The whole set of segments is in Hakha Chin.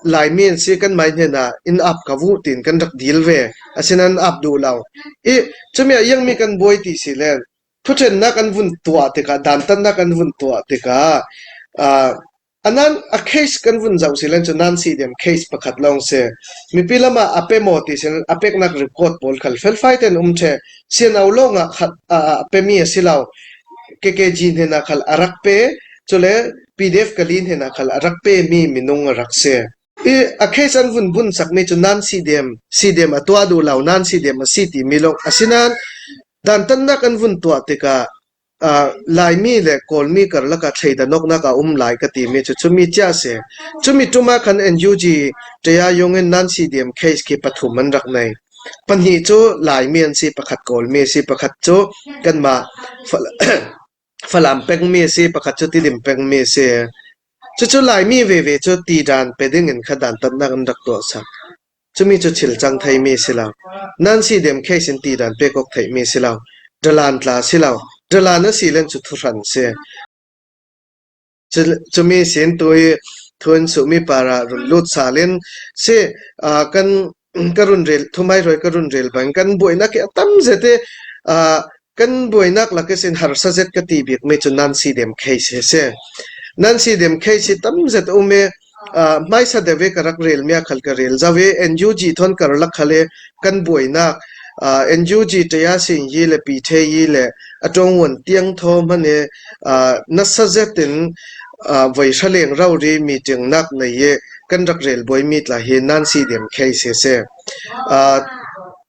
Laimi an si kanmah hnen ah inn ap ka vuh tiin kan rak dil ve. Asinain an ap duh lo. I cumi ah iangmi kan buai ti si le thuṭhennak an vun tuah tikah dantatnak an vun tuah tikah anan a case kan vun zoh si len cu nan si dem case pakhat lawng si. Mipi lam ah a pe maw ti sin a peknak record pawl khal felfai ten um ṭhe. CNO lawng ah khat a pemi a si lo. KKG hnen ah khal a rak pe. Cule PDF Kalin hnen ah khal a rak pemi minung a rak si. I a case an vun bun sakmi cu nan si dem, si dem a tuah duh lo, nan si dem a si timi lawng asinain dantatnak an vun tuah tikah Laimi le Kawlmi karlak ah thleidanawknak a um lai ka timi cu cumi cia a si. Cumi ṭum ah khan NUG Tayayung in nan CDM case khi pathum an rak nei. Pahnih cu Laimi an si, pakhat Kawlmi a si, pakhat cu kanmah Falam pengmi a si, pakhat cu Tidim pengmi a si. Cucu Laimi veve cu ti-dan pe ding in kha dantatnak an rak tuah sak. Cumi cu thil cang theimi a si lo. Nan si-dem case in ti-dan pek awk theihmi a si lo. Dalan tla a si lo. Dalan a si len cu thuhran a si. Cumi sin tu i thun suhmi par ah run lut sal in si kan ka run rel thumai roi ka run rel bang kan buainak hi a tam zet i kan buainak lak sin harsa zet ka ti bik mi cu Nancy Dem case hi si. Nancy Dem case hi tam zet um i hmaisa deuh i ka rak rel mi ah khal ka rel zau i NUG thon karlak khal i kan buainak NUG ṭaya sing yi le pi the yi le a ṭawng tiang thaw hman i nasa zet in voi hra leng rori meeting nak nei i kan rak rel buaimi tla hi Nancy Dem case hi si.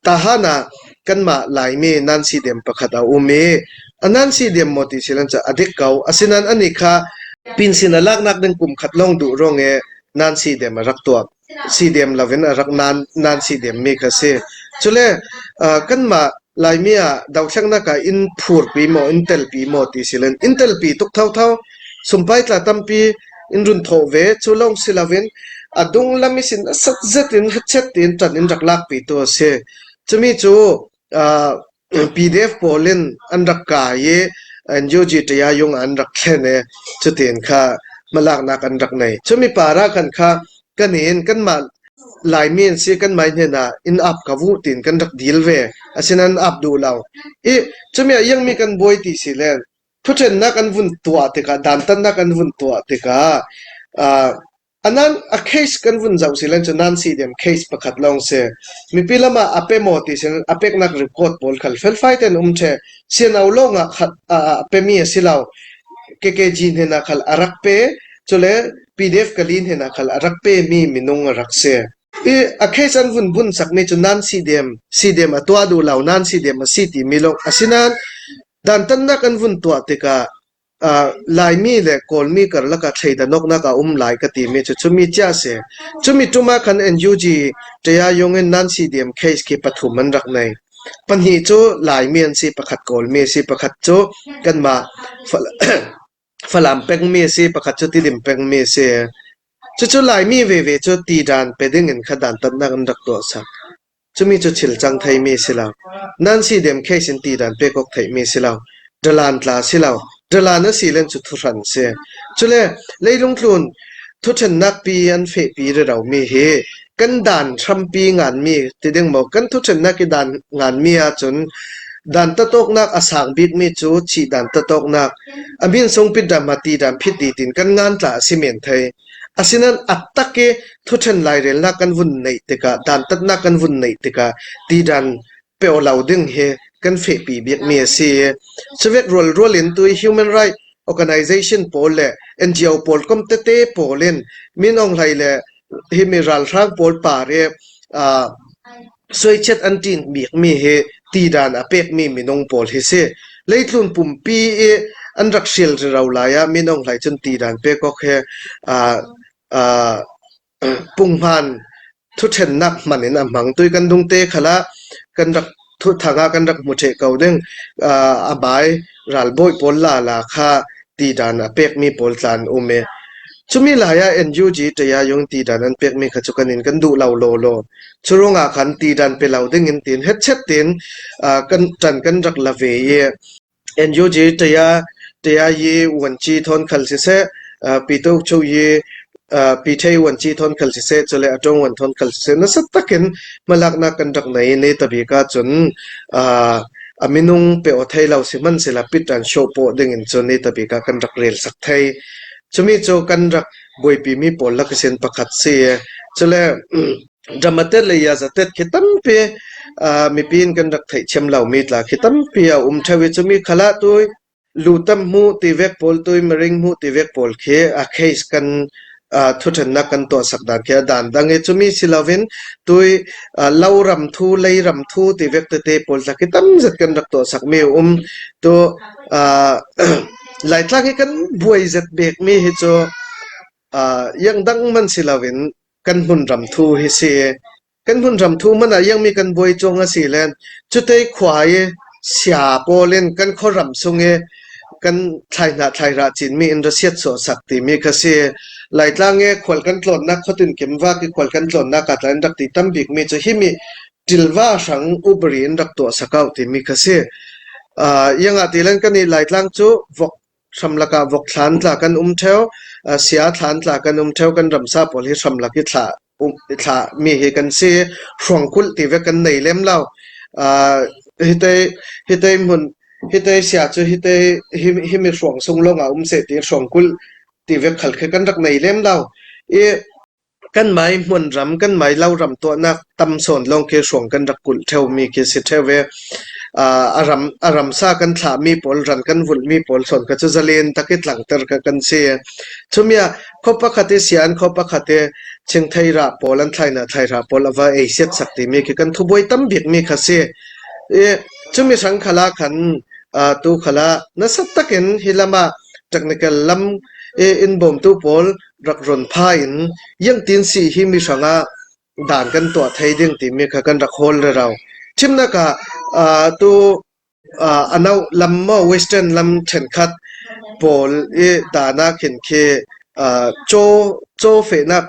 Tahan ah kanmah Laimi Nancy Dem pakhat a um i a Nancy Dem maw ti si lan cu a dik ko. Asinain anih kha pinsin a laknak ding kum khat lawng duh ruang i Nancy Dem a rak tuah. CDM loin a rak nan CDM mi kha si. Cule kanmah Laimi ah dothlennak ah in phurpi maw in telpi maw ti si len in telpi tuk thotho sumpai tla tampi in run thawh ve cu lawng si loin a dung lam i sin a sat zet in hachet tiin ṭan in rak lakpi tu a si. Cumi cu PDF pawl in an rak kai i NUG tayayung an rak thlen i cutin kha hmalaknak an rak nei. Cumi para kan kha kan in kanmah Laimi an si kanmah hnen ah inn ap ka vuh tiin kan rak dil ve. Asinain ap duh lo. I cumi ah iangmi kan buai ti si le thuṭhennak an vun tuah tikah dantatnak an vun tuah tikah Anan a case kan vun zoh si len cu nan si dem case pakhat lawng si. Mipi lam ah a pe maw ti sin a peknak record pawl khal felfai ten um ṭhe. CNO lawng ah khat a pemi a si lo. KKG hnen ah khal a rak pe cule PDF Kalin hnen ah khal a rak pe mi minung a rak si. I a case an vun bun sakmi cu nan si dem si dem a tuah duh lo nan si dem a si timi lawng asinain dantatnak an vun tuah tikah Laimi le Kawlmi karlak ah thleidanawknak a um lai ka timi cu cumi cia a si. Cumi ṭum ah khan NUG Tayayung in nan CDM case khi pathum an rak nei. Pahnih cu Laimi an si, pakhat Kawlmi a si, pakhat cu kanmah Falam pengmi a si, pakhat cu Tidim pengmi a si. Cucu Laimi veve cu ti-dan pe ding in kha dantatnak an rak tuah sak. Cumi cu thil cang theimi a si lo. Nan CDM case in ti-dan pek awk theihmi a si lo. Dalan tla a si lo. Dalan a si len cu thuhran a si. Cule leilung tlun thuṭhennak pi an fehpi riromi hi kan dan hrampi nganmi ti ding maw kan thuṭhennak i dan nganmi ahcun dan tatawknak a sang bikmi cu thih dan tatawknak a min sung pit dam ti dan phit di tin kan ngan tla a si men thei. Asinain a tak i thuṭhen lairelnak kan vun neih tikah dantatnak kan vun neih tikah ti-dan peo lo ding hi kan fehpi bikmi a si i cuvet rualrual in tu i human right organization pawl le NGO pawl kom tete pawl in Min Aung Hlaing le himi ralhrang pawl par i Suaichiat an ṭin bikmi hi ti-dan a pekmi minung pawl hi si. Leitlun pumpi i an rak hrial riro lai ah minung hlei cun ti-dan pek awk hi punghman thuṭhennak hman in a hmang. Tui kan dungte khal ah kan rak thuthang ah kan rak hmu ṭheh ko ding. A bai ralbawi pawl lala kha ti-dan a pekmi pawl tla an um i cumi lai ah NUG Tayayung ti-dan an pekmi kha cu kan in kan duh lo lawlaw. Cu ruangah khan ti-dan pe lo ding in tiin hetchet tein kan ṭan kan rak la ve i NUG Taya Tayayi Vuanci Thawn Khal siseh, Pyituhchu yi. Pi Ṭhei Vuanci thawn khal siseh, cule a ṭong vuan thawn khal siseh, nasa takin hmalaknak kan rak nei i ni tabik ahcun a minung pe aw thei lo sihmanhsehlaw pit an show pawh dingin cun ni tabik ah kan rak rel sak thei. Cumi cu kan rak buaipimi pawl lakasin pakhat si. Cule dramatet le yazatet khi tampi mipi in kan rak theihthiam lomi tla khi tampi a um ṭheo i cumi khal ah tu Lutam hmuh tivek pawl tuimaring hmuh tivek pawl khi a case kan thuṭhennak kan tuahsak dan khi a dan dang i cumi si loin tui loram thu leiram thu tivek tete pawl tla khi tamzet kan rak tuahsak mi a um. Tu Laitlang hi kan buai zet bikmi hi cu iangdang man si loin kan hmunram thu hi si. Kan hmunram thu hmanh ah iangmi kan buai cuang a si len. Cutei khua i sia pawl in kan khuaram sung i kan thlaihnah thlairah cinmi in ra siat sawhsak timi kha si. Laitlang i khual kan tlawnnak khuatin kimvak i khual kan tlawnnak ah tla in rak ti tam bikmi cu himi ṭilva hrang ubari in rak tuah sakau timi kha si. Iang ah tilen kan i Laitlang cu vok hramlak ah vok thlan tla kan um ṭheo, sia thlan tla kan um ṭheo, kan ramsa pawl hi hramlak i thlah thlah mi hi kan si. Hruangkulh ti ve kan nei lem lo. Hite hite hmun hite sia cu hite himi hruang sung lawng ah um seh ti hruangkulh ti ve khal khi kan rak nei lem lo. I Kan mai hmunram, kan mai loram tuahnak tam sawn lawng khi hruang kan rak kulh ṭheomi khi si ṭheo ve. A ramsa kan thlahmi pawl, ran kan vulhmi pawl sawn kha cu zalen tak i tlangter kha kan si. Cumi ah khua pakhat i sian khua pakhat i thingthei rah pawl an thlainak thlairah pawl a va ei siatsak timi khi kan thubuai tam bikmi kha si. I cumi hrang khal ah khan tu khal ah nasa takin hi lam ah technical lam i in bawmtu pawl rak rawn pha in iangtin si hi mi hrangah dan kan tuah thei ding timi kha kan rak hawl rero. Thimnak ah tu ano lam maw western lam ṭhenkhat pawl i dan ah khin khi caw caw fehnak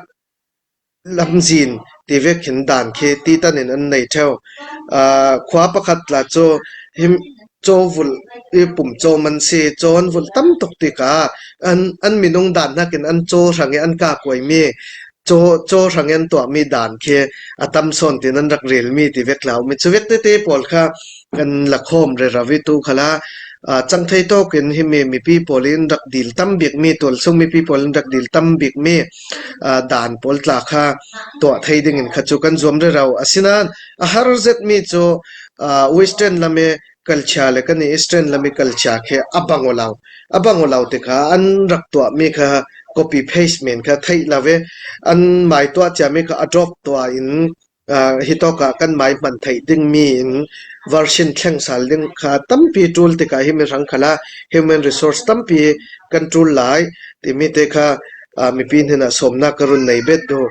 Lamzin ti vek khin dan khi titan in an nei ṭheo. Khua pakhat la cu him caw vulh i pumcawm an si. Caw an vulh tam tuk tikah an minung dan nakin an caw hrang i an kakuaimi caw caw hrang i an tuahmi dan khi a tam sawn tiin an rak relmi ti vek la um i cu vek tete pawl kha kan la khawm rero i tu kha la cangthei tawk in himi mipi pawl in rak dil tam bikmi tualchung mipi pawl in rak dil tam bikmi dan pawl tla kha tuah thei ding in kha cu kan zuam rero. Asinain a har zetmi cu Western lam i kalchia le kan i Eastern lam i kalchia khi a bang lo. A bang lo tikah an rak tuahmi kha copy paste men kha theih lo i an mai tuah ciami kha adopt tuah in hi tawk ah kan mai hman theih dingmi in version thleng sal ding kha tampi ṭul tikah hi mirang khal ah human resource tampi kan ṭul lai timi te kha mipi hnen ah sawmnak ka run nei bet duh.